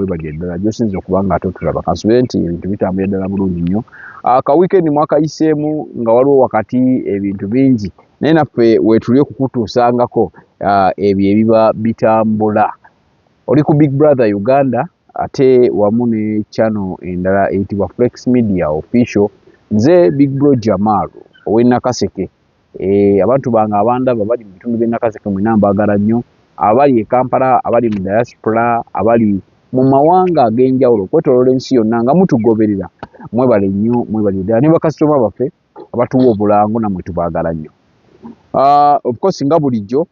Webalire ddala gyosinza okuba nga ate otulaba. Kansubire nti ebintu bitambulira ddala bulungi nnyo. Ka weekend mwakayiseemu nga waliwo wakati ebintu bingi, naye naffe weetuli okukutuusangako ebyo ebiba bitambula. Oli ku Big Brother Uganda ate wamu ne channel endala eyitibwa Flex Media Official. Nze Big Bro Jamal ow'e Nakaseke. Abantu bange abandaba bali mu bitundu by'e Nakaseke mwenna mbaagala nnyo, abali e Kampala, abali mu diaspora, abali mu mawanga ag'enjawulo okwetooloola ensi yonna nga mutugoberera, mwebale nnyo, mwebalire ddala, ne bakasitoma baffe abatuwa obulango nammwe tubaagala nnyo. Of course nga bulijjo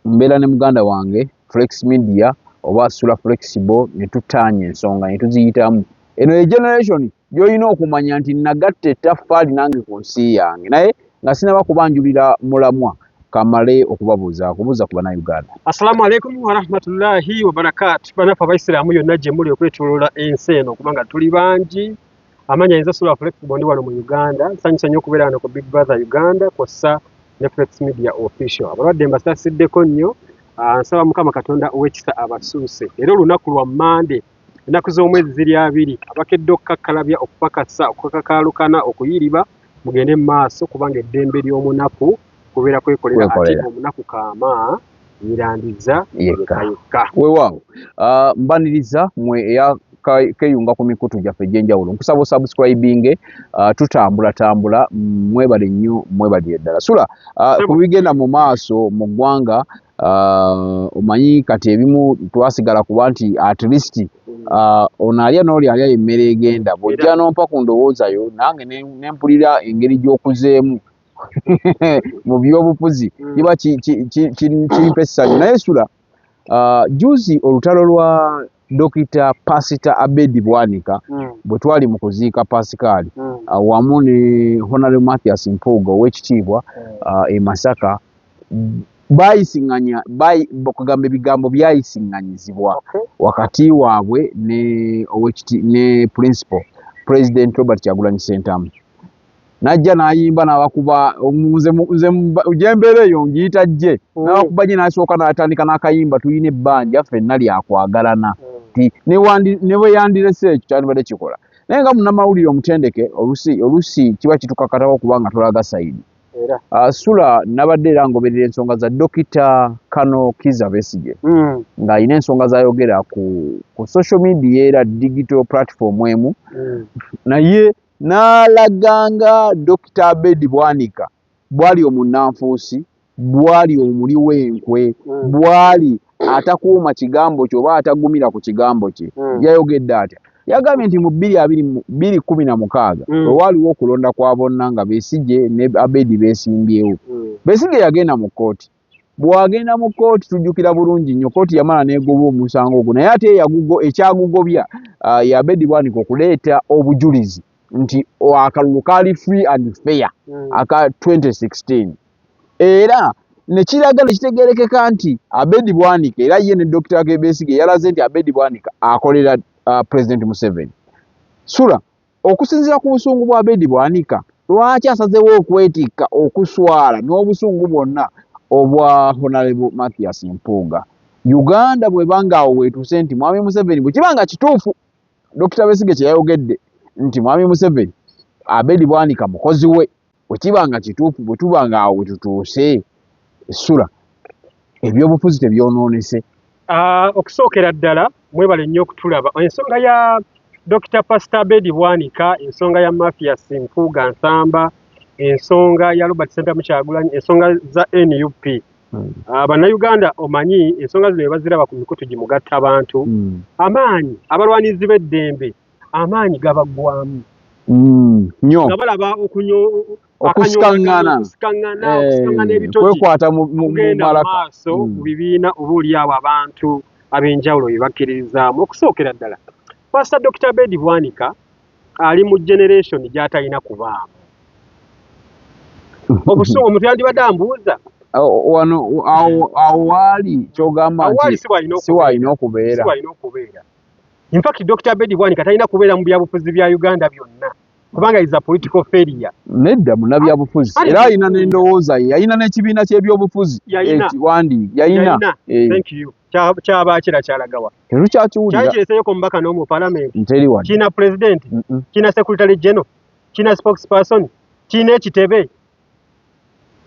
mbeera ne muganda wange Flex Media oba Sula Flexible ne tutaanya ensonga ne tuziyitamu. Eno ye generation gy'olina okumanya nti nagatta ettaffaali nange ku nsi yange, naye nga sinaba kubanjulira mulamwa kamale okubabuuzaako. Buuza ku Bannayuganda. Assalamu alaikum warahmatullahi wabarakatu. Banaffe Abaisiraamu yonna gye muli okwetoloola ensi eno, kubanga tuli bangi. Amanya nze Sula Flexible, ndi wano mu Uganda. Nsanyusa nnyo okubeera wano ku Big Brother Uganda kw'ossa ne Flex Media Official. Abalwadde mbasaasiddeko nnyo. Nsaba Mukama Katonda ow'ekisa abasuuse. Era olunaku lwa Mmande, ennaku z'omwezi ziri 20, abakedde okukakkalabya, okupakasa, okukakaalukana, okuyiriba, mugende mu maaso, kubanga eddembe ly'omunaku kubeera kwekolera, ate Kwekolera. omunaku kaama yerandiza yekka. Yekka yekka. Weewaawo, mbaniriza mwe eya keyunga ku mikutu gyaffe egy'enjawulo. Nkusaba osubscribinge, tutambulatambula. Mwebale nnyo, mwebalire ddala. Sula, Ssebo. ku bigenda mu maaso mu ggwanga, omanyi kati ebimu twasigala kuba nti at least ono alya n'oli alya emmere egenda. Bw'ojja n'ompa ku ndowooza yo nange ne mpulira engeri gy'okuzeemu mu byobufuzi, kiba kimpa essanyu. Naye Sula, juzi olutalo lwa Dokita Pasita Abedi Bwanika, bwe twali mu kuziika Pasikaali, wamu ne Honorable Mathias Mpuuga ow'ekitiibwa, e Masaka, bayisiŋŋanya kugamba ebigambo byayisiŋŋanyizibwa wakati waabwe ne owekiti ne principal President Robert Kyagulanyi Ssentamu. Najja n'ayimba n'abakuba nze gyembeera eyo ngiyita jje, n'abakuba gye n'asooka n'atandika n'akayimba tulina ebbanja ffenna lyakwagalana, ti ne bwe yandirese ekyo kyandibadde kikola. Naye nga munnamawulire omutendeke, olusi olusi kiba kitukakatako kubanga tolaga side. Era. Sula, nabadde era ngoberera ensonga za Dokita Kano Kiza Besigye, ng'alina ensonga z'ayogera ku social media era digital platform emu, naye n'alaganga Dokita Abedi Bwanika bwali omunnanfuusi, bwali omuli w'enkwe, bwali atakuuma kigambo kye oba atagumira ku kigambo kye. Yayogedde atya? Yagambye nti mu bbiri abiri mu 2016, bwe waaliwo okulonda kwa bonna nga Besigye ne Abedi beesimbyewo, Besigye yagenda mu kkooti. Bw'agenda mu kkooti, tujjukira bulungi nnyo, kkooti yamala n'egoba omusango ogwo, naye ate ekyagugobya ye Abedi Bwanika okuleeta obujulizi nti akalulu kaali free and fair aka 2016, era ne kiraga ne kitegeerekeka nti Abedi Bwanika era ye ne Dr. Besigye yalaze nti Abedi Bwanika akolera President Museveni. Sula, okusinziira ku busungu bwa Abedi Bwanika, lwaki asazeewo okwetikka okuswala n'obusungu bwonna obwa Honorable Mathias Mpuuga? Uganda bw'ebanga awo weetuuse nti Mwami Museveni, bwe kiba nga kituufu Dr. Besigye kye yayogedde nti Mwami Museveni Abedi Bwanika mukozi we, bwe kiba nga kituufu, bwe tuba nga awo wetutuuse, essula ebyobufuzi tebyonoonese? Okusookera ddala mwebale nnyo okutulaba. Ensonga ya Dr. Pastor Abedi Bwanika, ensonga ya Mathias Mpuuga Nsamba, ensonga ya Robert Ssentamu Kyagulanyi, ensonga za NUP, Bannayuganda omanyi ensonga zino baziraba ku mikutu gimugatta abantu, amaanyi abalwanirizi b'eddembe amaanyi gabaggwamu. Nnyo. Nga balaba okusikaŋŋana, okusikaŋŋana, okusikaŋŋana ebitogi, kwekwata mu kugenda mu malaka maaso mu bibiina oba oli awo abantu ab'enjawulo bye bakkiririzaamu. Okusookera ddala, Pastor Dr. Abedi Bwanika ali mu generation gy'atalina kubaamu. Obusungu, omuntu yandibadde ambuuza Wano awo waali kyogamba awo waali nti si w'alina si w'alina okubeera. Si w'alina okubeera. In fact, Dr. Abedi Bwanika talina kubeera mu byabufuzi bya Uganda byonna, kubanga is a political failure. Nedda, munnabyabufuzi, era alina n'endowooza ye, yalina n'ekibiina ky'ebyobufuzi. Yalina. Wandi yalina. Yalina. Thank you. Kyaba kira kyalagawa? Tetukyakiwulira. Kyali kireseyo ku mubaka n'omu palamenti? Nteri wadde. Kirina pulezidenti? Kirina secretary general? Kirina spokesperson? Kirina ekitebe?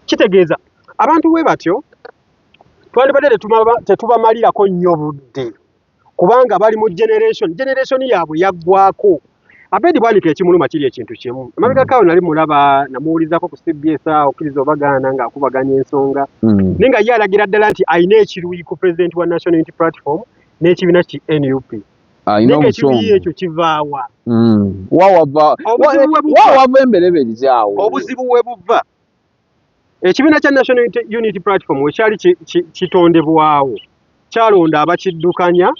Kitegeeza abantu bwe batyo twandibadde tetubamalirako nnyo budde, kubanga bali mu generation yaabwe yaggwako. Abedi Bwanika ekimuluma kiri ekintu kimu. Emabega kawo nali mulaba, namuwulizako ku CBS awo, okkiriza obagaana ng'akubaganya ensonga, naye nga ye alagira ddala nti alina ekiruyi ku president wa National Unity Platform n'ekibiina ki NUP. Alina Naye ng'ekiruyi obusungu. ekyo kivaawa? Wa Obuzibu we buva. wava embereberezi awo. Obuzibu we buva, ekibiina kya National Unity Platform we kyali kitondebwawo, kyalonda abakiddukanya,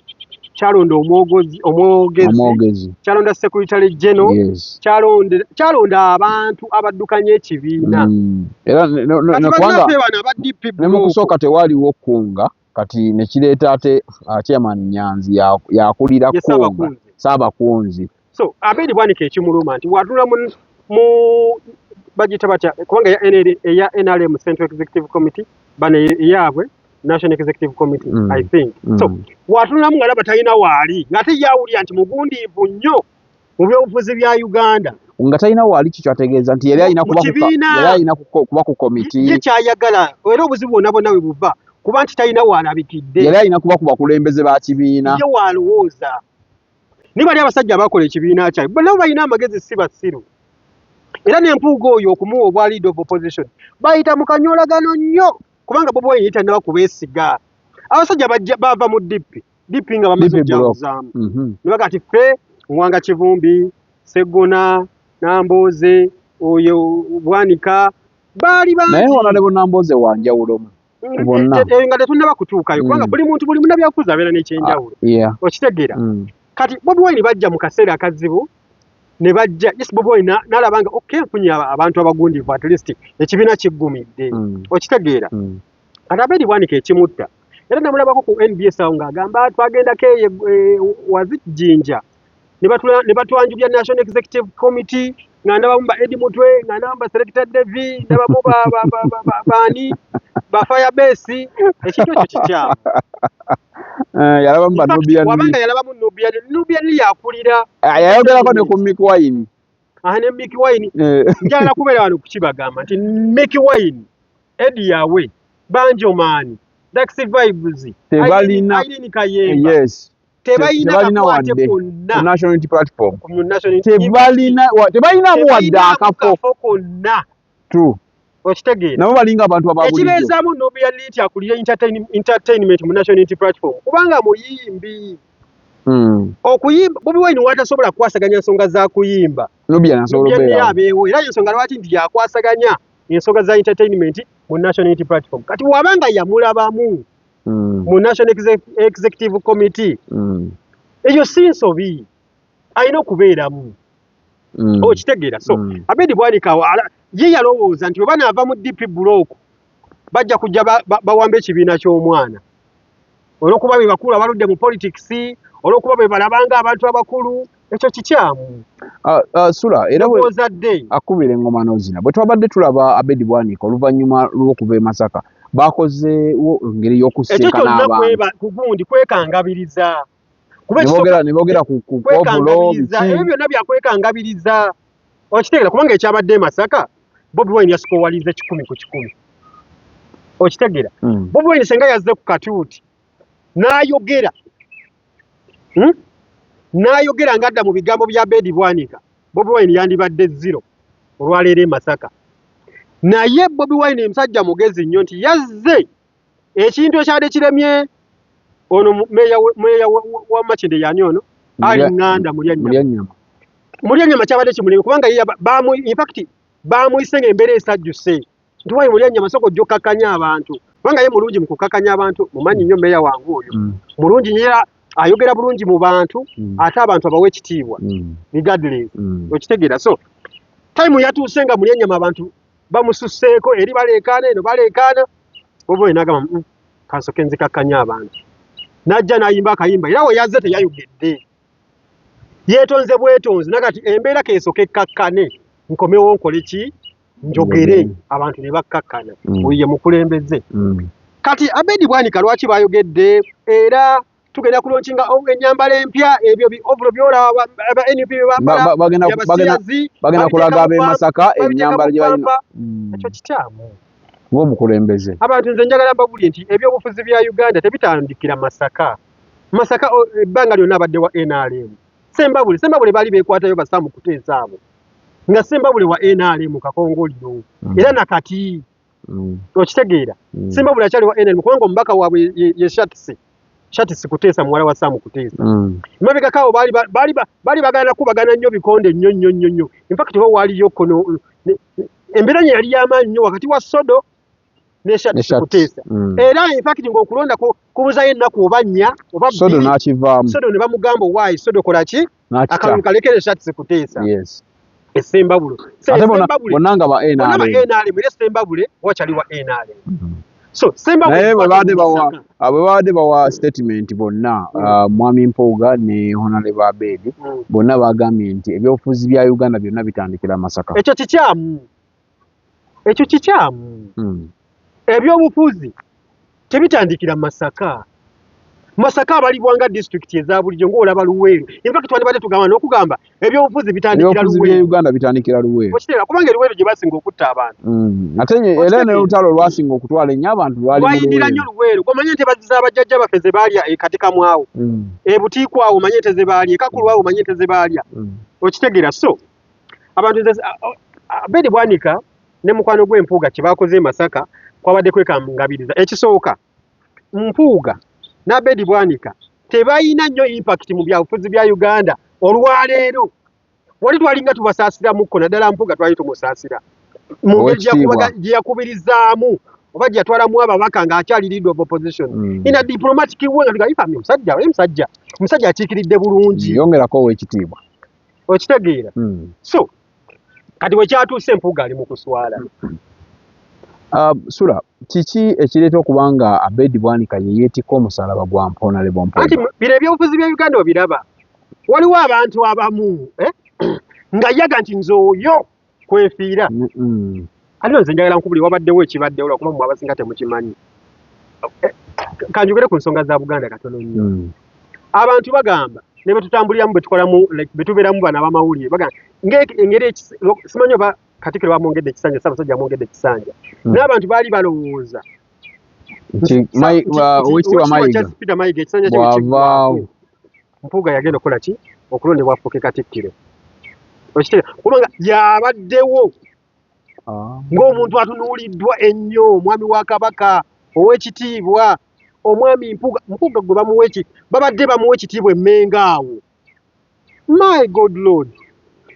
kyalonda omwogezi, Omwogezi. kyalonda secretary general, kyalonda abantu abaddukanya ekibiina. Era Kati kubanga bannaffe bano aba DP ne mu Block, kusooka tewaaliwo kunga, kati ne kireeta ate chairman Nyanzi yakulira ye kunga. Ssaabakunzi. Ssaabakunzi. So Abedi Bwanika ekimuluma nti watula mu bagiyita batya, kubanga eya NRM Central Executive Committee, bano eyaabwe National Executive Committee, I think. So watunulamu nga laba talina waali, ng'ate ye awulira nti mugundiivu nnyo mu byobufuzi bya Uganda. Nga talina waali, kikyategeeza nti yali alina Mu kuba ku kibiina. yali alina kuba ku komiti. Ye kyayagala, era obuzibu bwonna bwonna bwe buva kuba nti talina waalabikidde. Yali alina kuba ku bakulembeze ba kibiina. Ye waalowooza naye bali abasajja abakola ekibiina kyabwe nabo balina amagezi, si basiru. Era n'empuuga oyo okumuwa obwa leader of opposition bayita mu kanyolagano nnyo, kubanga Bobi Wine tannaba kubeesiga. Abasajja bajja bava mu DP nga bamaze DP block. okujawuzaamu, ne baga nti ffe Muwanga Kivumbi, Seggona, Nambooze, oyo Bwanika, baali Naye bangi. Honorable Nambooze wanjawulo mu bonna. Nga tetunnaba kutuukayo, kubanga buli muntu, buli munnabyabufuzi abeera n'ekyenjawulo. Okitegeera? Kati Bobi Wine bajja mu kaseera akazibu ne bajja, yes, Bobi Wine n'alaba nga okay, nfunye abantu abagundiivu, at least ekibiina kiggumidde. Okitegeera? Kati Abedi Bwanika ekimutta, era namulabako ku NBS awo ng'agamba twagendako eyo wazi Jjinja, ne batwanjulira National Executive Committee, nga ndabamu ba Eddie Mutwe, nga ndabamu ba Selector Devi, ndabamu baani ba Firebase. Ekintu ekyo kikyamu. Yalabamu ba In fact, Nubian. wabanga yalabamu Nubian, Nubian yakulira. Ah, yayogerako ne ku Mick Wine. Aha, ne Mick Wine. Njagala kubeera wano kukibagamba nti Mick Wine, Eddie Yawe, Banjo Man, Dax Vibes, Irene Kayemba, tebalina Tebalina kakwate wadde konna ku National Unity Platform. ku National Unity. Tebalinamu wadde Tebalinamu akafo. kafo konna. True. Okitegeera? Nabo balinga abantu ababulijjo. Ekibeezaamu Nubian Lit akulira entertainment mu National Unity Platform, kubanga muyimbi. Okuyimba, Bobi Wine watasobola kukwasaganya nsonga za kuyimba, Nubian asobola Nubian obeerawo. abeewo. Era ensonga lwaki nti yakwasaganya ensonga za entertainment mu National Unity Platform. Kati wabanga yamulabamu mu National Executive Committee, eyo si nsobi, alina okubeeramu. Okitegeera? So Abedi Bwanika awo, ye yalowooza nti bwe banaava mu DP Block bajja kujja bawambe ekibiina ky'omwana, olw'okuba be bakulu abaludde mu politics, olw'okuba be balabanga abantu abakulu. Ekyo kikyamu. Sula era Ndowooza dde akubira engoma n'ozina. Bwe twabadde tulaba Abedi Bwanika oluvannyuma lw'okuva e Masaka, bakozeewo engeri ekyo y'okusisinkana kyonna abantu. Kugundi kwekangabiriza, kuba Ne ekisooka boogera ku kovulo kwekangabiriza, biki. Ebyo byonna byakwekangabiriza. Okitegeera? Kubanga ekyabadde e Masaka, Bobi Wine yasikowaliza 100 ku 100. Okitegeera? Bobi Wine senga yazze ku katuuti n'ayogera, N'ayogera ng'adda mu bigambo bya Abedi Bwanika, Bobi Wine yandibadde zero olwaleero e Masaka. Naye Bobi Wine musajja mugezi nnyo nti yazze ekintu ekyadde kiremye ono meeya wa Makindye, yani ono Ali Nganda Mulyannyama. Mulyannyama. Mulyannyama kyabadde kimulemye, kubanga ye in fact baamuyise ng'embeera esajjuse nti wayi Mulyannyama sooka ojja okkakkanya abantu, kubanga ye mulungi mu kukkakkanya abantu. Mumanyi nnyo meeya wange oyo, mulungi nnyo era ayogera bulungi mu bantu, ate abantu abawa ekitiibwa regardless. Okitegeera? So time yatuuse nga Mulyannyama abantu bamususseeko, eri baleekaana, eno baleekaana. Bobi Wine n'agamba, kansooke nzikakkanya abantu." N'ajja n'ayimba akayimba, era we yazze teyayogedde, yeetonze bwetonzi nagati embeera keesooka ekkakkane, nkomewo nkole ki, njogere. Njogere. Abantu ne bakkakkana. Oyo ye mukulembeze. Kati Abedi Bwanika lwaki bayogedde era tugenda kulaunchinga ennyambala empya, ebyo bi overall byolaba aba NUP bye bambala, bagenda babiteeka kulaga mu ab'e Masaka babiteeka ennyambala mu gye balina. pampa. Ekyo kikyamu. Ng'omukulembeze. Abantu nze njagala mbabulire nti ebyobufuzi bya Uganda tebitandikira Masaka. Masaka ebbanga lyonna abadde wa NRM. Sembabule baali beekwatayo Basaamu Kuteesa abo. Nga Sembabule wa NRM Kakongoliro. Era nakati okitegeera. Sembabule akyali wa NRM kubanga omubaka waabwe ye Shatsi. Shatsi Kuteesa muwala wa Saamu Kuteesa. Emabegako awo baali bagala kubagana nnyo bikonde nnyo nnyo nnyo nnyo. In fact bo waaliyo kono embeera nye yali y'amaanyi nnyo wakati wa Sodo ne Shatsi Shatsi. Kuteesa. Era in fact ng'okulonda kubuzayo ennaku oba nnya oba Sodo bbiri. n'akivaamu. Sodo ne bamugamba owaayi Sodo kola ki? N'akita. Akalulu kalekere Shatsi Kuteesa. Yes. Essembabule. Ate Sembabule. bonna nga ba Bonna ba NRM. NRM era Sembabule wakyali wa NRM. So Sembabule Naye bwe kwata baadde mu bawa Masaka. bwe baadde bawa statement bonna, Mwami Mpuuga ne Honorable Abedi bonna bagambye nti ebyobufuzi bya Uganda byonna bitandikira Masaka. Ekyo kikyamu. Ekyo kikyamu. Ebyobufuzi tebitandikira Masaka. Masaka abalibwa nga disitulikiti eza bulijjo ng'olaba Luweero. In fact twandibadde tugamba n'okugamba ebyobufuzi bitandikira Ebyobufuzi bya Luweero. Uganda bitandikira Luweero. Okitegeera kubanga e Luweero gye basinga okutta abantu. Ate era Okitegeera. n'olutalo olwasinga okutwala ennyo abantu lwali mu Lwayindira Luweero. nnyo Luweero. Gw'omanyi ente z'abajjajja baffe ze baalya e Katikamu awo. E Butiiko awo omanye ente ze baalya. E Kakulu awo omanye ente ze baalya. Okitegeera. So abantu nze Abedi Bwanika ne mukwano gwe Mpuuga kye baakoze e Masaka kwabadde kwekangabiriza. Ekisooka Mpuuga n'Abedi Bwanika tebalina nnyo impact mu byabufuzi bya Uganda olwaleero. Wali twalinga tubasaasiramukko naddala Mpuuga twali tumusaasira mu ngeri Oweekitiibwa. gye yakubirizaamu oba gye yatwalamu ababaka ng'akyali leader of opposition. In a diplomatic way nga tugamba musajja, musajja, musajja akiikiridde bulungi. Yongerako oweekitiibwa. Okitegeera. So kati bwe kyatuuse Mpuuga ali mu kuswala. Sula, kiki ekireeta okuba nga Abedi Bwanika ye yeetikka omusaalaba gwa Honorable Mpuuga? Anti bino ebyobufuzi bya Uganda obiraba. Waliwo abantu abamu nga yaga nti nze oyo kwefiira. Ate nze njagala nkubulire wabaddewo ekibaddewo lwakuba mmwe abasinga temukimanyi. Kanjogere ku nsonga za Buganda katono nnyo. Abantu bagamba ne bwe tutambuliramu bwe tukolamu like bwe tubeeramu bano abamawulire bagamba engeri simanyi oba Katikkiro bamwongedde ekisanja, Ssaabasajja amwongedde ekisanja. N'abantu baali balowooza Oweekitiibwa Mayiga Charles Peter Mayiga ekisanja kye bw'avaawo. Mpuuga yagenda okukola ki? Okulondebwa afuuke Katikkiro. Okitegeera? Kubanga yabaddewo ng'omuntu atunuuliddwa ennyo, omwami wa Kabaka ow'ekitiibwa, omwami Mpuuga. Mpuuga gwe bamuwa babadde bamuwa ekitiibwa e Mmengo awo. My God Lord.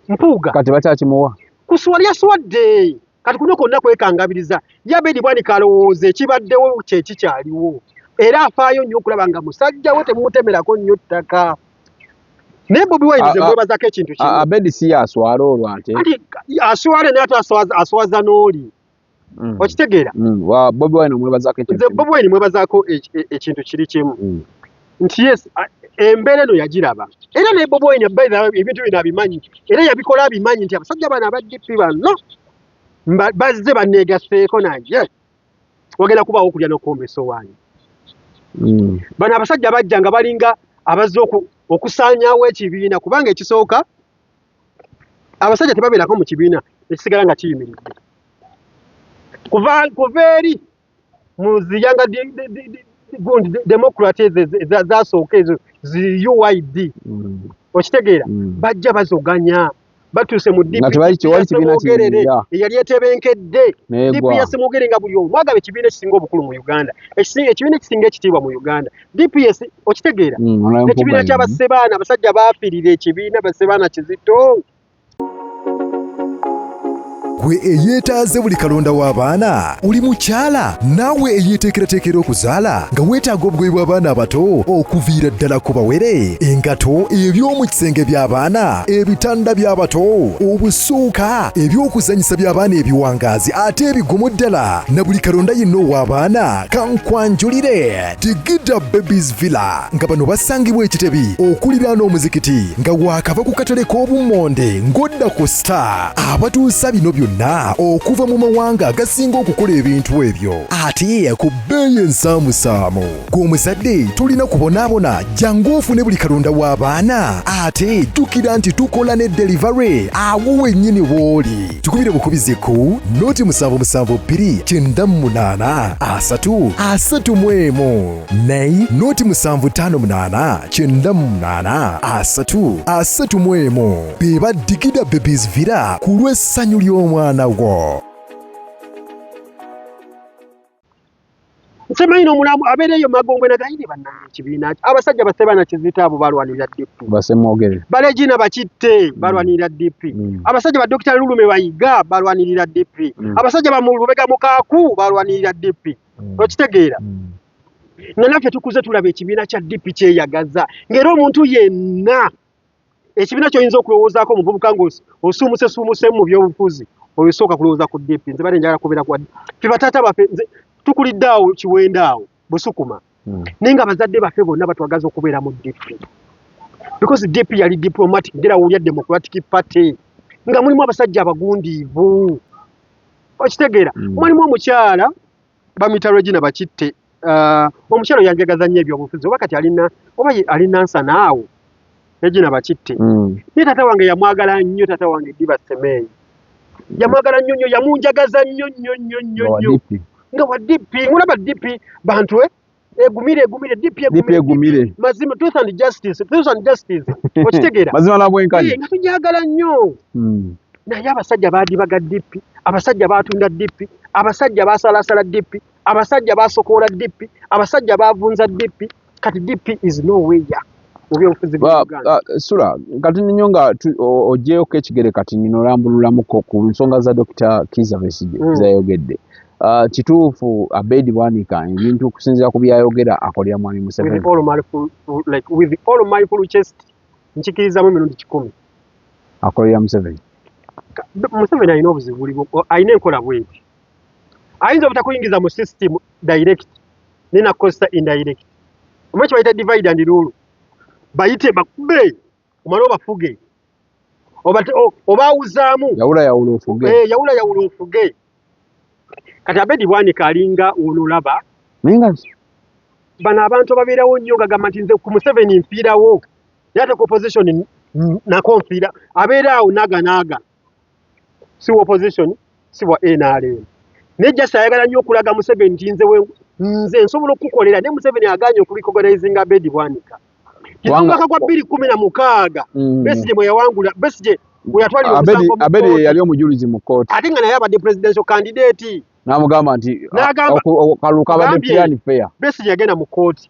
Mpuuga. Kati bakyakimuwa? Kuswala yaswadde. Kati kuno kwonna kwekangabiriza. Ye Abedi Bwanika alowooza ekibaddewo kye kikyaliwo. Era afaayo nnyo okulaba nga musajja we temumutemerako nnyo ttaka. Naye Bobi Wine nze mwebazaako ekintu kimu. Abedi si y'aswala olwo ate. Anti aswala naye ate aswaza n'oli. Okitegeera? Bobi Wine omwebazaako ekintu Nze kimu. Bobi Wine mwebazaako ekintu kiri kimu. Nti yes, embeera eno yagiraba. Era ne Bobi Wine by the way ebintu bino abimanyi. Era yabikola abimanyi nti abasajja bano aba DP bano bazze banneegasseeko naye. Wagenda kubaawo okulya n'okuwomba essowaani. Bano abasajja bajja nga balinga abazze okusaanyaawo ekibiina kubanga ekisooka abasajja tebabeerako mu kibiina ekisigala nga kiyimiridde. Kuva eri mu ziyanga gundi Democrat ezo zasooka ezo zi UYD. Okitegeera? Bajja bazoganya batuuse mu Nga tewali kibiina kiyimirira. Eyali etebenkedde. N'egwa. DP ya Ssemwogerere nga buli omu agaba ekibiina ekisinga obukulu mu Uganda. Ekibiina ekisinga ekitiibwa mu Uganda. DPS okitegeera? Honorable Ekibiina Mpuuga kya Bassebaana, abasajja baafiirira ekibiina Bassebaana kizito. Gwe eyeetaaze buli kalonda w'abaana, oli mukyala naawe eyeeteekerateekera okuzaala nga weetaaga obugoye bw'abaana abato okuviira ddala ku bawere, engato, eby'omu kisenge by'abaana, ebitanda by'abato, obusuuka, eby'okuzannyisa by'abaana ebiwangaazi ate ebigumu ddala na buli kalonda yenna ow'abaana. Kankwanjulire Digida Babies Villa nga bano basangibwa Ekitebi okuliraana omuzikiti nga waakava ku katale k'obummonde ng'odda ku Star. Abatuusa bino byonna byonna okuva mu mawanga agasinga okukola ebintu ebyo ate ku bbeeyi ensaamusaamu. Gwe omuzadde tolina kubonaabona, jangu ofune buli kalonda w'abaana ate jjukira nti tukola ne delivery awo wennyini w'oli. Tukubire bukubizi ku noti 772 98 30 31 ne noti 758 98 30 31. Be ba Digida Babies Villa ku lw'essanyu ly'omwana wo. Nsemanyi n'omulamu abeera eyo Magongwe nagayine bannange ekibiina kyo abasajja basebana kizito abo balwanirira DP basemwogere Balegina Bakitte balwanirira DP abasajja ba Dokita Lulume Bayiga balwanirira DP abasajja ba Lubega Mukaaku balwanirira DP okitegeera nga naffe tukuze tulaba ekibiina kya DP kyeyagaza ng'era omuntu yenna ekibiina ky'oyinza okulowoozaako omuvubuka ng'osuumusesuumusemu mu byobufuzi osooka kulowooza ku DP. Nze bale njagala kubeera kwa ffe bataata baffe, nze tukulidde awo Kiwenda awo Busukuma naye nga abazadde baffe bonna batwagaza okubeera mu DP because DP yali diplomatic ngera wulya Democratic Party nga mulimu abasajja abagundiivu okitegeera mulimu omukyala bamuyita Regina Bakitte omukyala yanjagaza nnyo ebyobufuzi oba kati alina oba ali Nansana awo Regina Bakitte naye taata wange yamwagala nnyo, taata wange Diba Semeeyi yamwagala nnyo nnyo, yamunjagaza nnyo nnyo nnyo nnyo nnyo nga wa DP. Ngulaba DP bantu egumire egumire DP egumire mazima, truth and justice, truth and justice okitegeera mazima na bwenkanya nga tujagala nnyo naye abasajja baadibaga DP, abasajja baatunda DP, abasajja basalasala DP, abasajja basokoola DP, abasajja bavunza DP. Kati DP is nowhere mu byobufuzi bwa Uganda. Sula kati nnyo nga ogyeyoko ekigere kati nino olambululamuko ku nsonga za Dr. Kizza Besigye zayogedde. Kituufu Abedi Bwanika ebintu okusinziira ku byayogera akolera Mwami Museveni? With all my full chest nkikirizamu emirundi 100. Akolera Museveni. Museveni alina obuzibu buliwo, alina enkola bweti. Ayinza obutakuyingiza mu system direct naye nakukozesa indirect. Omanyi kye bayita divide and rule. Bayite bakube omale obafuge. Obaawuzaamu. Yawula yawula ofuge. Yawula yawula ofuge. Kati Abedi Bwanika alinga onolaba. Naye bano abantu ababeerawo nnyo ngagamba nti nze ku Museveni nfiirawo. Naye ate ku opposition nako nfiira. Abeera awo naaga naaga. Si wa opposition, si wa NRM. Naye just ayagala nnyo okulaga Museveni nti nze nsobola okukukolera, naye Museveni agaanye okurecognizinga Abedi Bwanika. Omwaka gwa 2016 Besigye bwe yawangula, Besigye bwe yatwalira omusango mu Abedi kkooti. Yali omujulizi mu kkooti. Ate nga naye abadde presidential candidate. N'amugamba nti akalulu kabadde fair and fair. Besigye yagenda mu kkooti.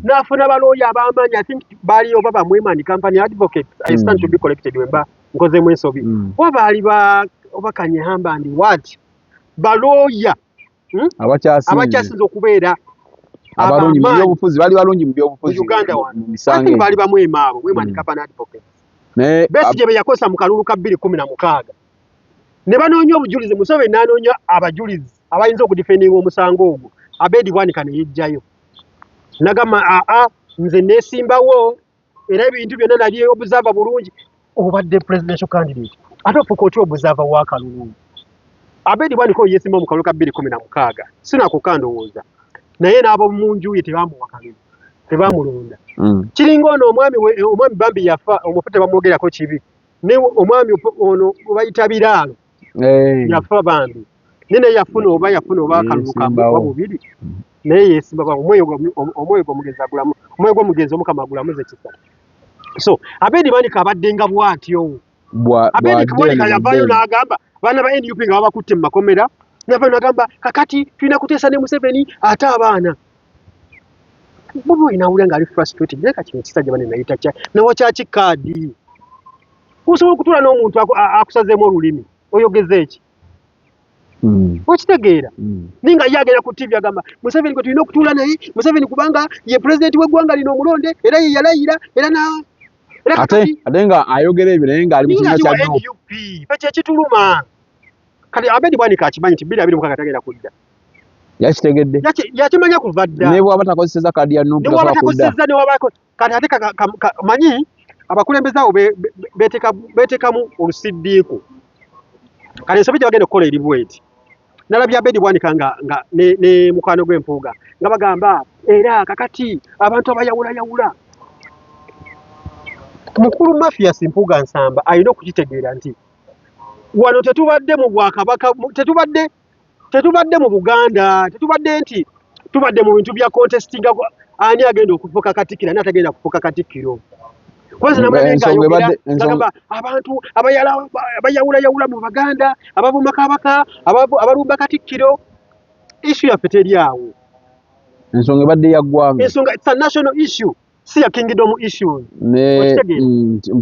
N'afuna balooya ab'amaanyi, I think baali oba ba Mwema and Company Advocates, I stand to be corrected when mba nkozeemu ensobi. Oba baali ba oba Kanyehamba and what? Balooya abakyasinze okubeera abalungi mu byobufuzi, bali balungi mu byobufuzi mu Uganda wano. I think baali ba Mwema abo, Mwema and Company Advocates. Besigye be yakozesa mu kalulu ka 2016. Ne banoonya obujulizi, Museveni n'anoonya abajulizi abayinza okudifendinga omusango ogwo. Abedi Bwanika ne yejjayo. Nagamba aa nze neesimbawo era ebintu byonna nali observer bulungi. Obadde presidential candidate ate ofuuka otya observer w'akalulu? Abedi Bwanika oyo yeesimbawo mu kalulu ka 2016 sinakokka ndowooza, naye n'ab'omu nju ye tebamuwa kalulu, tebamulonda. Kiringa ono omwami omwami Bambi yafa, omufu tebamwogerako kibi, naye omwami ono bayita Biraalo yafa Bambi, naye yafuna oba yafuna oba akalulu ka bubiri, naye yeesimba omwoyo gw'omugenzi agulamu, omwoyo gw'omugenzi Omukama agulamuze kisa. So Abedi Bwanika abadde nga bw'atyo. Abedi Bwanika yavaayo n'agamba baana ba NUP nga babakutte mu makomera, n'avaayo n'agamba kakati tulina kuteesa ne Museveni ate abaana. Bobi Wine awulira ng'ali frustrated, naye kati ekisajja bane nayita kya nawa kyaki kaadi. Osobola okutuula n'omuntu akusazeemu olulimi oyogeze eki? Okitegeera? Naye nga ye agenda ku TV agamba Museveni gwe tulina okutuula naye, Museveni kubanga ye pulezidenti w'eggwanga lino omulonde, era ye yalayira, era na ate nga ayogera ebyo naye ng'ali mu kibiina kya NUP. Ffe kye kituluma. Kati Abedi Bwanika akimanyi nti 2026 tagenda kudda. Yakitegedde. Yakimanya kuva dda. Ne bw'aba takozesezza kaadi ya NUP Ne bw'aba takozesezza, ne bw'aba kati ate manyi abakulembeze abo beteekamu olusiddiiku. Kati ensobi gye bagenda okukola eri bweti. Nalabye Abedi Bwanika nga, nga ne, ne mukwano gw'Empuuga nga bagamba era kakati abantu abayawulayawula. Mukulu Mathias Mpuuga Nsamba alina okukitegeera nti wano tetubadde mu bwakabaka, tetubadde mu Buganda, tetubadde nti tubadde mu bintu bya contesting ani agenda okufuuka katikkiro ani atagenda kufuuka katikkiro. Kwanza namulabye ng'ayogera ng'agamba abantu abayawulayawula mu Baganda, abavuma Kabaka, abalumba katikkiro. Issue yaffe teri awo. Ensonga ebadde ya ggwanga. Ensonga, it's a national issue, si ya kingdom issues. Ne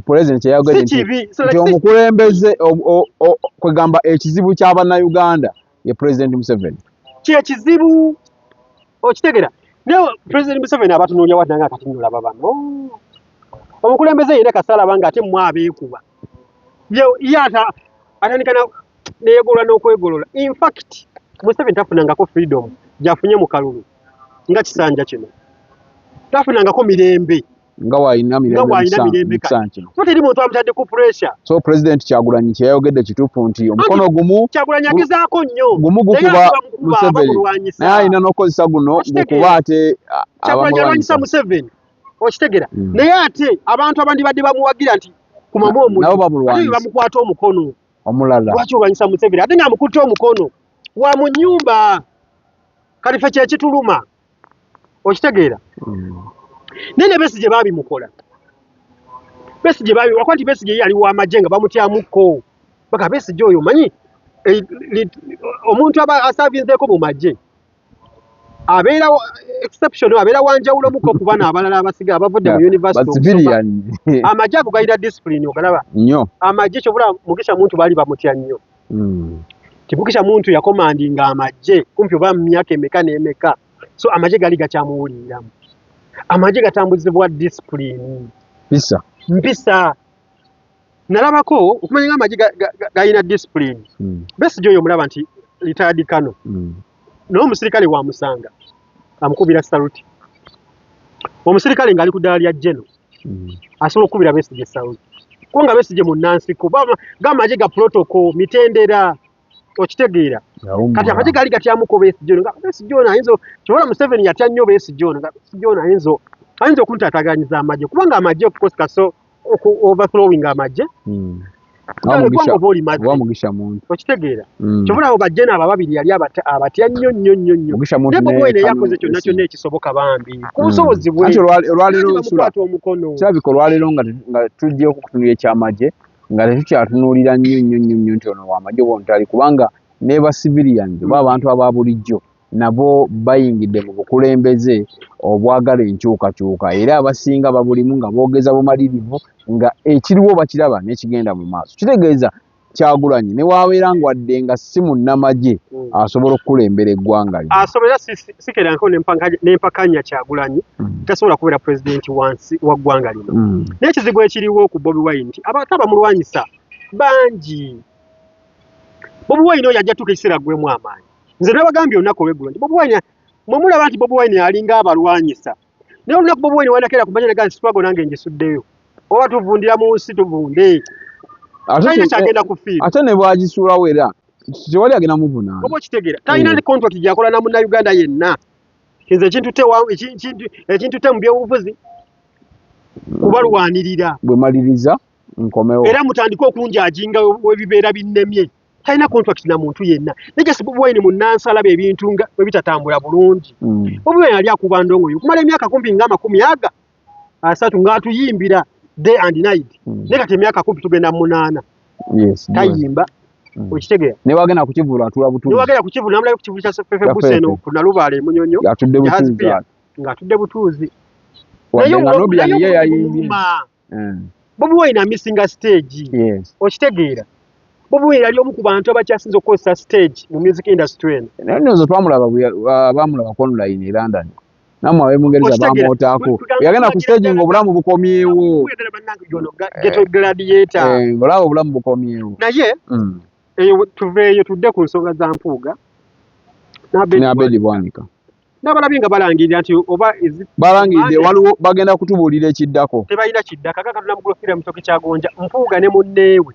president yayogedde nti omukulembeze kwegamba ekizibu ky'Abannayuganda ye President Museveni. Kye kizibu okitegeera. Naye President Museveni abatunuulira wadde nga kati nolaba bano. Omukulembeze yenna kasita alaba nga ate mmwe abeekuba. Ye atandika neegolola n'okwegolola. In fact, Museveni tafunangako freedom gy'afunye mu kalulu nga kisanja kino. Tafunangako mirembe. Nga w'alina mirembe mu kino. So teri muntu amutadde ku pressure. So President Kyagulanyi kye yayogedde kituufu nti omukono gumu Kyagulanyi agezaako nnyo. Gumu gukuba Museveni. Naye alina n'okukozesa guno gukuba ate Kyagulanyi alwanyisa Museveni. Okitegeera. Naye ate abantu abandibadde bamuwagira nti kumamu omuliro. Nabo bamulwanyisa. Bamukwata omukono. Omulala. Lwaki olwanyisa Museveni? Ate ng'amukutte omukono wa mu nnyumba. Kati ffe kye kituluma. Okitegeera. Naye ne Besigye baabimukola. Besigye baabi, wakuba nti Besigye ye yali w'amagye nga bamutyamukko. Baka Besigye oyo omanyi, omuntu aba asaavinzeeko mu magye abeera exception, abeera wanjawulo muko ku bano abalala abasiga abavudde mu university okusoma. Amagye ago galina discipline ogalaba. Nnyo. Amagye kyobula Mugisha Muntu baali bamutya nnyo. Ti Mugisha Muntu yakomandinga amagye kumpi oba mu myaka emeka n'emeka. So amagye gaali gakyamuwuliriramu. Amagye gatambuzibwa discipline. Mpisa. Mpisa. Nalabako okumanya nga amagye galina discipline. Besigye oyo omulaba nti retired colonel. Naye omusirikale wamusanga amukubira saluti. Omusirikale ng'ali ku ddaala lya General asobola okukubira Besigye saluti. Kubanga Besigye munnansiko, g'amagye ga protocol, mitendera, okitegeera. Kati amagye gaali gatyamuko Besigye ono, nga Besigye ono ayinza, kyobola Museveni yatya nnyo Besigye ono, nga Besigye ono ayinza okuntaataganyiza amagye, kubanga amagye of course kaso oku overthrowing amagye. Oba Mugisha Muntu. Okitegeera. Kyobola abo bajje n'abo ababiri yali abatya nnyo nnyo nnyo nnyo. Mugisha Muntu Naye Bobi ne Wine Kanu yakoze kyonna kyonna ekisoboka bambi. Ku busobozi bwe. Anti olwaleero Lwaki Sula, bamukwata omukono? Kirabika olwaleero nga tujja okutunuulira ekyamagye, nga tetukyatunuulira nnyo nnyo nnyo nnyo nti ono w'amagye oba ono tali, kubanga ne ba civilians oba abantu aba bulijjo nabo bayingidde mu bukulembeze obwagala enkyukakyuka, era abasinga babulimu nga boogeza bumalirivu nga ekiriwo bakiraba n'ekigenda mu maaso. Kitegeeza Kyagulanyi ne wabeera ng'wadde nga si munnamagye asobola okukulembera eggwanga lino. Asobola, sikeranko n'empakanya Kyagulanyi tasobola kubeera pulezidenti wansi wa ggwanga lino. Naye ekizibu ekiriwo ku Bobi Wine nti abantu abamulwanyisa bangi. Bobi Wine oyo ajja tuuka ekiseera aggwemu amaanyi. Nze nabagambye olunaku olw'eggulo nti Bobi Wine, mwe mulaba nti Bobi Wine alinga abalwanyisa. Naye olunaku Bobi Wine wanakeera ku makya n'agamba nti struggle nange ngisuddeyo. Oba tuvundira mu nsi tuvunde. Talina kyagenda kufiirwa. Ate ne bw'agisuulawo era tewali agenda muvunaana. Oba okitegeera. Talina contract gy'akola na munnayuganda yenna. Nze ekintute mu byobufuzi kubalwanirira. Bwe maliriza nkomewo. Era mutandike okunjajinga webibeera binnemye. Talina contract na muntu yenna. Naye just Bobi Wine munnansi alaba ebintu nga bwe bitatambula bulungi. Bobi Wine ali akuba ndongo okumala emyaka kumpi nga 30 ng'atuyimbira day and night. Naye kati emyaka kumpi tugenda 8. Tayimba. Okitegeera? Ne wagenda ku kivvulu atuula butuuzi. Ne wagenda ku kivvulu, n'amulaba ku kivvulu kya Fefe Busi eno ku Nalubaale e Munyonyo. Atudde Jazz butuuzi Pier. ate. Ng'atudde butuuzi. Wadde Naye nga Nubian ye yayimbye. omuluma. Bobi Wine amisinga stage. Okitegeera? Bobi Wine yali omu ku bantu abakyasinze okukozesa stage mu music industry eno. Naye ndowooza twamulaba bwe baamulaba ku online e London. Nammwe ab'e Bungereza Okitegeera? bamwotaako. Tugamba Yagenda ku tuwagira stage ddala ng'obulamu bukomyewo. Tuwagira bannange yono ghetto gladiator. Ng'olaba obulamu bukomyewo. Naye, eyo tuveeyo tudde ku nsonga za Mpuuga Ne Abedi Bwanika. N'abalabye nga balangirira nti oba Balangiridde Bande. waliwo bagenda kutubuulira ekiddako. Tebalina kiddaka. Kaka Katonda mugulu fiira mutoke kyagonja Mpuuga ne munneewe.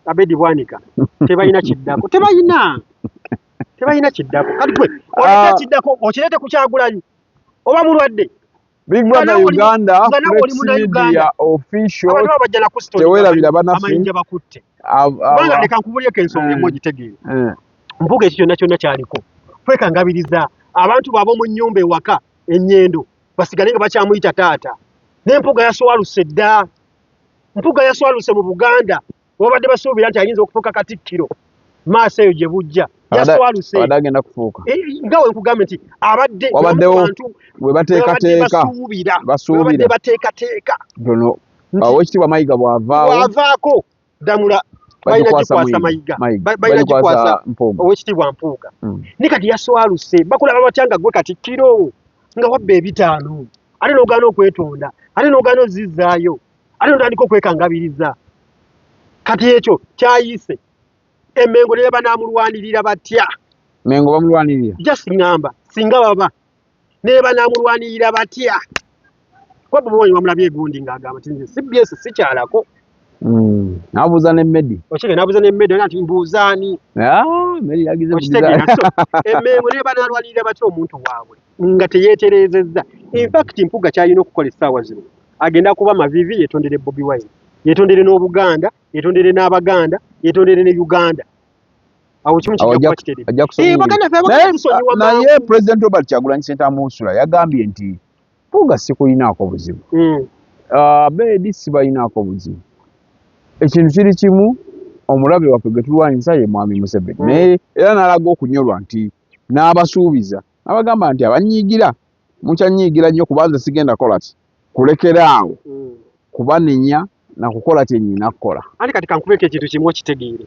Abedi Bwanika tebalina kiddako, tebalina kiddako. Kati gwe oleeta kiddako okireete ku Kyagulanyi oba mulwadde. Big Brother Uganda, Flex Media Official, tewerabira bannaffe. Amayinja bakutte. Kubanga leka nkubulyeko ensonga emu ogitegeere. Mpuuga ekyo kyonna kyonna kyaliko kwekangabiriza abantu baabo mu nnyumba ewaka ennyendo basigale nga bakyamuyita taata. Ne Mpuuga yaswaluse dda. Mpuuga yaswaluse mu Buganda. Babadde basuubira nti ayinza okufuuka katikkiro maaso eyo gye bujja. Yaswaluse. Abadde agenda kufuuka. Nga we nkugambye nti abadde wabaddewo we bateekateeka. Basuubira. Babadde bateekateeka. Ntono Oweekitiibwa Mayiga bw'avaawo. Bw'avaako Ddamula balina gikwasa Mayiga. Balina gikwasa Oweekitiibwa Mpuuga. Ne kati yaswaluse. Bakulaba batya nga gwe katikkiro nga wabba ebitaano ate n'ogaana okwetonda ate n'ogaana ozizzaayo ate n'otandika okwekangabiriza. Kati ekyo kyayise. Emmengo ne banaamulwanirira batya? Mengo bamulwanirira. Just ngamba singa baba ne banaamulwanirira batya? Kuba Bobi Wine wamulabye egundi ng'agamba nti nze CBS sikyalako. N'abuuza ne Medi. Okitegeera, n'abuuza ne Medi nti mbuuza ani? Medi yagize Okitegeera, so Emmengo ne banaalwanirira batya omuntu waabwe nga teyeetereezezza? In fact Mpuuga ky'alina okukola essaawa zino agenda kuba maviivi yeetondere Bobi Wine, yeetondere n'Obuganda, yeetondere n'Abaganda, yeetondere ne Uganda. Awo kimu kijja kuba kiteredde. Ajja kusonyiwa. Baganda ffe abaganda tusonyiwa mangu. Naye President Robert Kyagulanyi Ssentamu Nsula yagambye nti Mpuuga sikulinaako buzibu. Abedi sibalinaako buzibu. Ekintu kiri kimu, omulabe waffe gwe tulwanyisa ye Mwami Museveni. Naye era n'alaga okunyolwa nti n'abasuubiza n'abagamba nti abanyiigira mukyanyiigira nnyo kubanza sigenda kukola ki kulekera awo kubanenya na kukola kye nnina kukola. Anti kati kankubeko ekintu kimu okitegeere.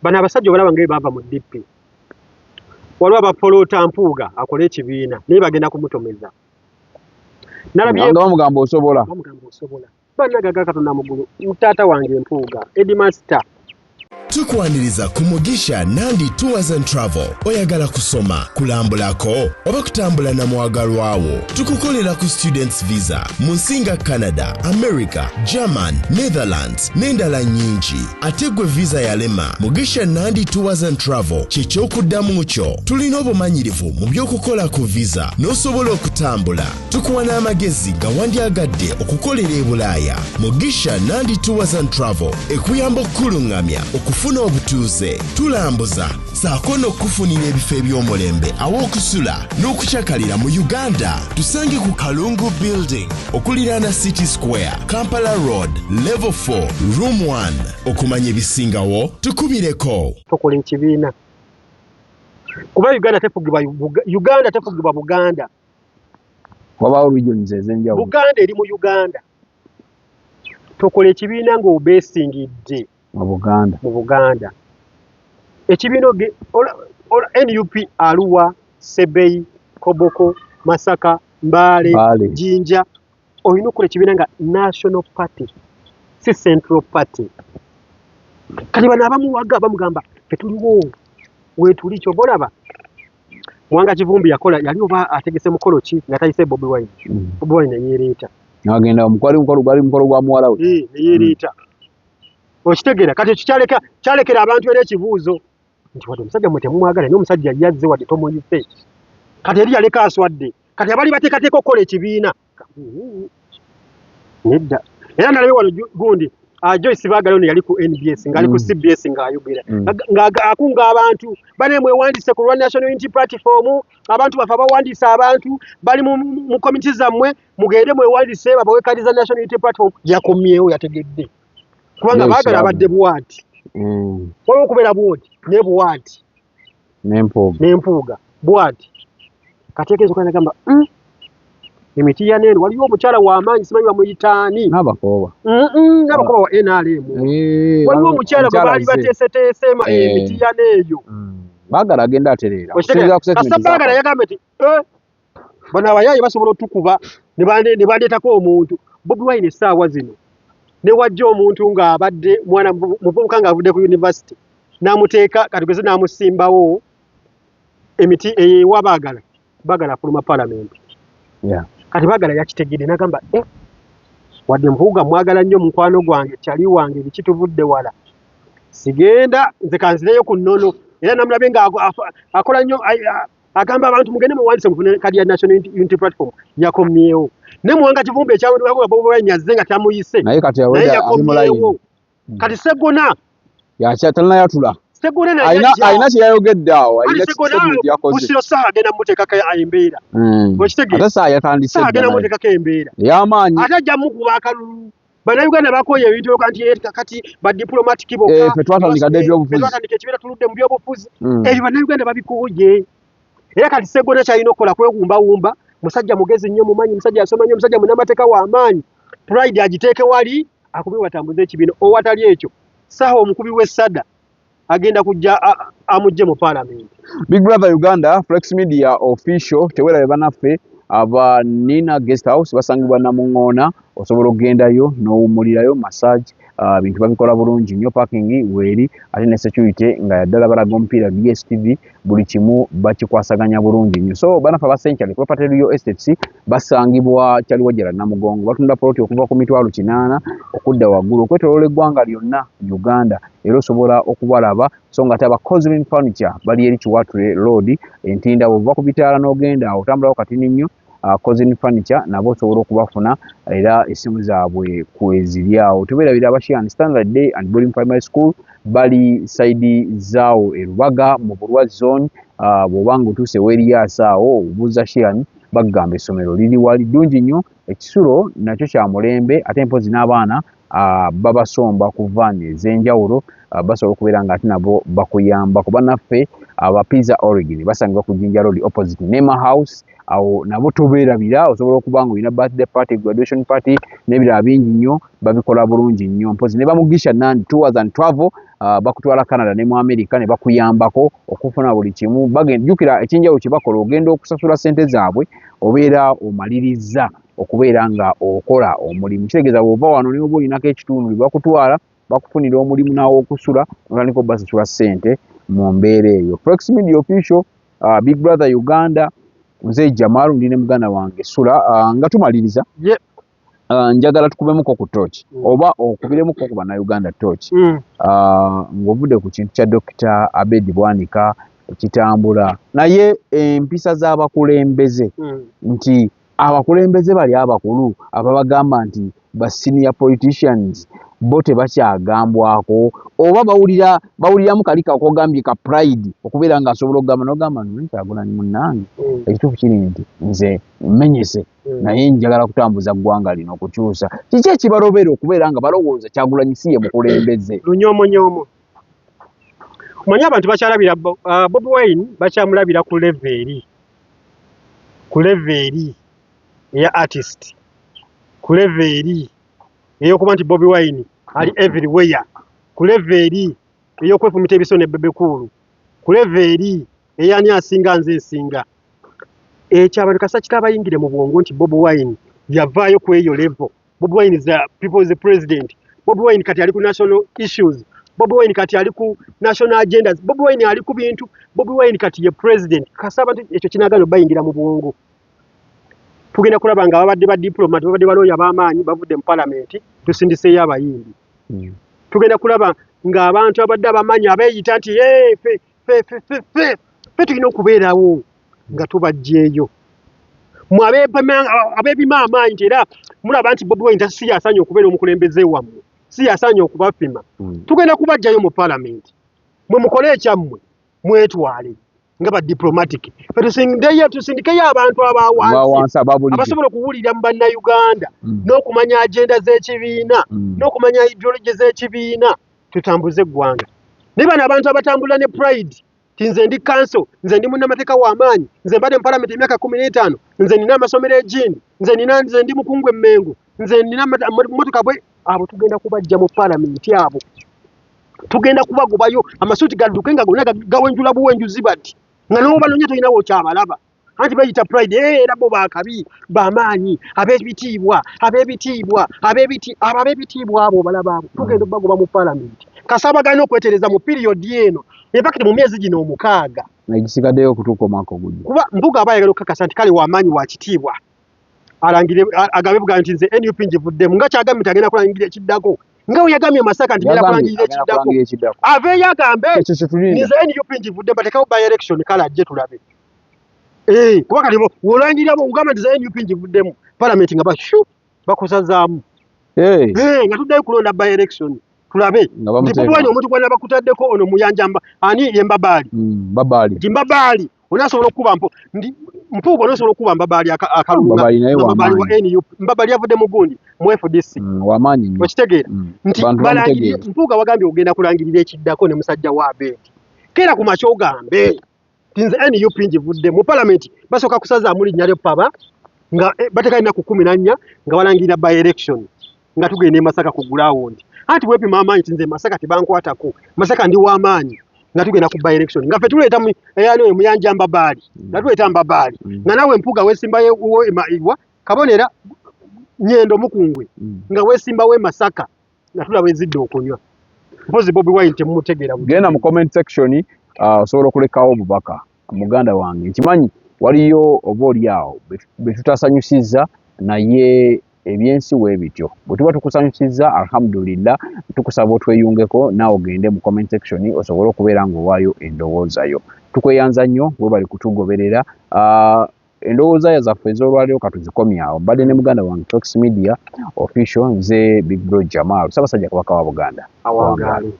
Bano abasajja obalaba nga baava mu DP. Waliwo abapoloota Mpuuga akole ekibiina naye bagenda kumutomeza. Nga bamugamba osobola. Bamugamba osobola. Bannagaga Katonda mu ggulu, taata wange Mpuuga, Headmaster. Tukwaniriza ku Mugisha Nandi Tours and Travel. Oyagala kusoma, kulambulako oba kutambula na mwagalwa wo. Tukukolera ku students visa mu nsi nga Canada, America, German, Netherlands n'endala nnyingi. Ate gwe visa yalema, Mugisha Nandi Tours and Travel kye ky'okuddamu kyo. Tulina obumanyirivu mu by'okukola ku visa n'osobola okutambula. Tukuwa n'amagezi nga wandyagadde okukolera e Bulaaya. Mugisha Nandi Tours and Travel ekuyamba okukuluŋŋamya okufuna obutuuze, tulambuza ssaako n'okukufunira ebifo eby'omulembe aw'okusula n'okukyakalira mu Uganda. Tusange ku Kalungu Building okuliraana City Square, Kampala Road, Level 4, Room 1. Okumanya ebisingawo tukubireko. Tukola ekibiina kuba Uganda tefugibwa Uganda tefugibwa Buganda. Wabaawo regions ez'enjawulo. Buganda eri mu Uganda. Tokola ekibiina ng'obeesingidde mu Buganda. Mu Buganda. Ekibiina NUP Arua, Sebei, Koboko, Masaka, Mbale, Jinja. Olina okukola ekibiina nga National Party, si Central Party. Kati bano abamuwaga bamugamba ffe tuliwo weetuli ky'oba olaba. Mwanga Kivumbi yakola yali oba ategese mukolo ki nga tayise Bobi Wine. Bobi Wine neyeereeta. N'agenda omukwali mukolo gwali mukolo gwa muwala we. Neyeereeta. Okitegeera kati ekyo kyalekera abantu era ekibuuzo nti wadde omusajja mmwe temumwagala naye omusajja yazze wadde tomuyise. Kati eri yaleka aswadde. Kati abali bateekateeka okukola ekibiina. Nedda. Era nalabye wano gundi Joyce Bagala ono yali ku NBS ng'ali ku CBS ng'ayogera. Ng'akunga abantu bane mwewandiise ku lwa National Unity Platform, abantu baffe abawandiise abantu bali mu komiti zammwe mugende mwewandiise babawe kadi za National Unity Platform. Yakomyewo yategedde. Kubanga Bagala abadde bw'ati. Waliwo okubeera bw'oti ne bw'ati. N'empuuga. N'empuuga bw'ati. Kati ekezo kana gamba emiti ya neno waliyo omukyala w'amaanyi simanyi bamuyitaani. N'abakooba. N'abakooba wa NRM. Waliwo omukyala gwe baali bateeseteese emiti ya neeyo. Baagala agenda atereera. Kasita Baagala yagambye nti bano abayaaye basobola otukuba ne bandeetako omuntu. Bobi Wine essaawa zino ne wajja omuntu ng'abadde mwana muvubuka ng'avudde ku university n'amuteeka katugeze n'amusimbawo emiti ewa Baagala. Baagala afuluma parliament. Kati Baagala yakitegedde n'agamba wadde Mpuuga mwagala nnyo mukwano gwange kyali wange biki tuvudde wala. Sigenda nze kanzireyo ku nnono. Era namulabye nga akola nnyo, agamba abantu mugende muwandiise mufune kadi ya National Unity Platform. Yakomyewo ne Muwanga Kivumbi ekyawendwako nga Bobi Wine yazze nga tamuyise, naye kati naye already ali mu line. Yakomyewo. Kati Segona Talina yatula. Segona naye Alina ajja. alina kye yayogedde awo, Ali alina Segona statement yakoze. Busiro Saha agenda muteekako embeera. Okitegeera? Ate saa yatandise Saha dda agenda naye. muteekako embeera Ey'amaanyi. Ate ajja mukuba akalulu. Bannayuganda bakooye ebintu ebyo nti kakati ba diplomatic bokka. Eh, ffe twatandika dda ebyobufuzi. Ffe twatandika ekibeera, tuludde mu byobufuzi. Ebyo Bannayuganda babikooye. Era kati Segona kyalina okukola kwewumbawumba. Musajja mugezi nnyo, mumanyi, musajja yasoma nnyo, musajja munnamateeka w'amaanyi. Pride agiteeke wali, akube batambuze ekibiina. Owatali ekyo, Saha omukubi w'essada agenda kujja amuggye mu paalamenti. Big Brother Uganda, Flex Media Official, tewerabe bannaffe aba Nina Guest House, basangibwa Namuŋŋoona. Osobola okugendayo n'owummulirayo, massage, bintu babikola bulungi nnyo, parking weeri, ate ne security nga yaddala, balaga omupiira DSTV, buli kimu bakikwasaganya bulungi nnyo. So bannaffe aba Century Property Real Estates basangibwa Kyaliwajjala Namugongo, batunda poloti okuva ku 800,000 okudda waggulu okwetooloola eggwanga lyonna Uganda, era osobola okubalaba. So nga ate aba Coslin Furniture bali eri Kiwatule Road Entinda, bw'ova ku bitaala n'ogenda awo otambulawo katini nnyo. Coslin Furniture nabo osobola okubafuna, era essimu zaabwe kweziri awo. Tubeerabira aba Shian Standard Day and Boarding Primary School, bali side zaawo e Rubaga mu Bulwa Zone. Bw'oba nga otuuse weeriyaasa awo obuuza Shian, bagamba essomero liri wali, ddungi nnyo, ekisulo nakyo kya mulembe, ate mpozi n'abaana babasomba ku van ez'enjawulo, basobola okubeera nga ate nabo bakuyamba. Kuba naffe aba Pizza Origin basangibwa ku Jinja Road opposite Nema House, awo nabo tobeerabira. Osobola okuba nga olina birthday party, graduation party n'ebirala bingi nnyo, babikola bulungi nnyo. Mpozi ne bamugisha Nandi Tours and Travel, bakutwala Canada ne mu America ne bakuyambako okufuna buli kimu. Jjukira ekyenjawulo kye bakola, ogenda okusasula ssente zaabwe obeera omaliriza okubeera nga okola omulimu. Kitegeeza bw'ova wano ne oba olinako ekitundu, bakutwala bakufunira omulimu n'awokusula, otandika obasasula ssente mu mbeera eyo. Flex Media Official, Big Brother Uganda, nze Jamalu, ndi ne muganda wange Sula. Nga tumaliriza, njagala tukubemuko ku torch oba okubiremuko ku Bannayuganda torch ng'ovudde ku kintu kya Dr. Abed Bwanika ekitambula, naye empisa z'abakulembeze nti abakulembeze bali abakulu ababagamba nti ba senior politicians bo tebakyagambwako, oba bawulira bawuliramu kali kakogambye ka pride okubeera ng'asobola okugamba n'ogamba Kyagulanyi munnange, ekituufu kiri nti nze mmenyese, naye njagala kutambuza ggwanga lino okukyusa. Kiki ekibalobera okubeera nga balowooza Kyagulanyi si ye mukulembeze? Lunyoomonyoomo. Omanyi abantu bakyalabira Bobi Wine, bakyamulabira ku level eri, ku level eri eya artist, ku level eri ey'okuba nti Bobi Wine ali everywhere, ku level eri ey'okwefumita ebiso ne Bebe Cool, ku level eri eyani asinga nze nsinga. Ekyo abantu kasa kitabayingire mu bwongo nti Bobi Wine yavaayo ku eyo level. Bobi Wine is the people's president. Bobi Wine kati ali ku national issues. Bobi Wine kati ali ku national agendas. Bobi Wine ali ku bintu. Bobi Wine kati ye president. Kasa abantu ekyo kinagano bayingira mu bwongo, tugenda kulaba nga babadde ba diplomat, babadde balooya b'amaanyi bavudde mu parliament, tusindiseeyo abayimbi. Tugenda kulaba ng'abantu abadde abamanyi abeeyita nti, "Hey, fe fe fe fe fe fe tulina okubeerawo," nga tubaggyeeyo. Mwe abeepima amaanyi nti era mulaba nti Bobi Wine si yasaanye okubeera omukulembeze wammwe, si yasaanye okubapima, tugenda kubaggyayo mu palamenti. Mwe mukole ekyammwe, mwetwale nga ba diplomatic, fe tusindikeyo abantu abawansi Abawansi ababulijjo abasobola okuwulira mu Bannayuganda n'okumanya agenda z'ekibiina n'okumanya ideology z'ekibiina, tutambuze eggwanga. Naye bano abantu abatambula ne pride ti nze ndi counsel, nze ndi munnamateeka w'amaanyi, nze mbadde mu palamenti emyaka 15, nze nina amasomero egindi, nze nina, nze ndi mukungu emmengo, nze nina motoka bwe, abo tugenda kubajja mu palamenti. Abo tugenda kubagobayo, amasuuti gadduke nga gonna gawenjula buwenjuzi bati nga n'obanoonya tolinawo kyabalaba, anti bayita pride. Eh, era bo bakabi bamaanyi, ab'ebitiibwa, ab'ebitiibwa, ab'ebiti abo ab'ebitiibwa abo obalaba, abo tugenda obagoba mu palamenti. Kasaba galina okwetereza mu period eno, in fact mu myezi gino 6 egisigaddeyo okutuuka omwaka ogujja. Kuba Mpuga aba ayagala okukakasa nti kale wamaanyi, wa kitiibwa, alangire agabe bugambi nti nze NUP ngivuddemu, nga kyagambye nti agenda kulangira ekiddako. Nga we yagambye Masaka nti ngenda kulangirira ekiddako, aveeyo agambe nze NUP ngivudde, mbatekawo by election, kale ajje tulabe. Eh, kuba kati wolangirira ogamba nti za NUP ngivuddemu, parliament nga bashu bakusazaamu. Hey. Hey, nga tuddayo kulonda by election tulabe nti Bobi Wine omuntu gwana bakutaddeko ono Muyanja ani ye Mbabaali. Mbabaali. Nti Mbabaali onasobola okukuba ndi Mpuuga onasobola okukuba Mbabaali akalunga. Mbabaali wa NUP. Mbabaali yavudde mu gundi mu FDC. Wamaanyi nnyo. Okitegeera nti balangirire Mpuuga wagambye ogenda kulangirira ekiddako ne musajja wa Abedi. Keera ku makya ogambe nti nze NUP ngivudde mu parliament, basooka kusazaamu linnya lyo paba nga bateeka ennaku 14 nga balangirira by election nga tugenda e Masaka ku ground. Anti weepima amaanyi nti nze Masaka tebankwatako, Masaka ndi w'amaanyi, nga tugenda ku by election nga ffe tuleeta eyani oyo Muyanja Mbabaali, nga tuleeta Mbabaali, nga naawe Mpuuga weesimbayo iwa Kabonera Nyendo Mukungwe, nga weesimbawo e Masaka nga tulaba ezidde okunywa. Mpozi Bobi Wine temumutegeera. Genda mu comment section, osobola okulekawo obubaka muganda wange. Nkimanyi waliyo oba oli awo be tutasanyusizza, naye ebyensi we bityo. Bwe tuba tukusanyusizza, alhamdulillah, tukusaba otweyungeko naawe ogende mu comment section osobole okubeera ng'owaayo endowooza yo. Tukweyanza nnyo, webali kutugoberera. Endowooza zaffe ez'olwaleero katuzikomye awo. Mbadde ne muganda wange Fox Media Official, nze Big Bro Jamal, Ssaabasajja Kabaka wa Buganda. Awangaale.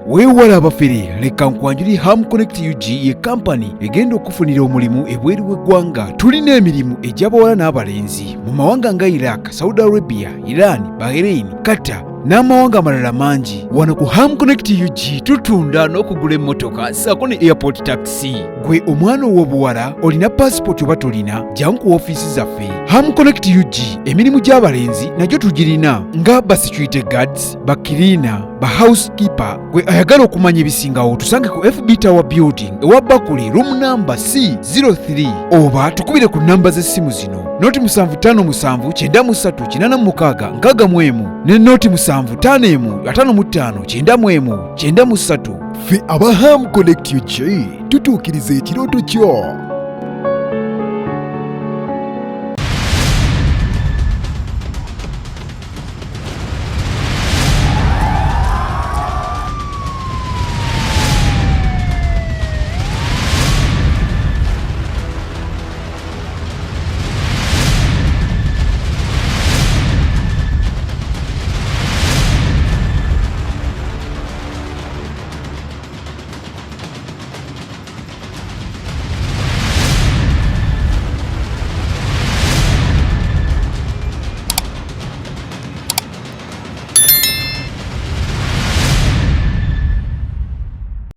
Weewala abafere, leka nkwanjuli Ham Connect UG ye kampani egenda okufunira omulimu ebweru w'eggwanga. Tulina emirimu egy'abawala n'abalenzi mu mawanga nga Iraq, Saudi Arabia, Iran, Bahrain, Qatar n'amawanga amalala mangi. Wano ku Ham Connect UG tutunda n'okugula emmotoka ssaako ne airport taxi. Gwe omwana ow'obuwala olina passport oba tolina, jangu ku ofiisi zaffe Ham Connect UG. Emirimu gy'abalenzi nagyo tugirina nga ba security guards, ba cleaner, ba housekeeper. Gwe ayagala okumanya ebisingawo, tusange ku FB Tower Building ewa Bakuli, room number C03, oba tukubire ku namba z'essimu zino: 0 757 93 86 61 ne 0 751 55 91 93. Ffe aba Ham Connect UG tutuukiriza ekirooto kyo.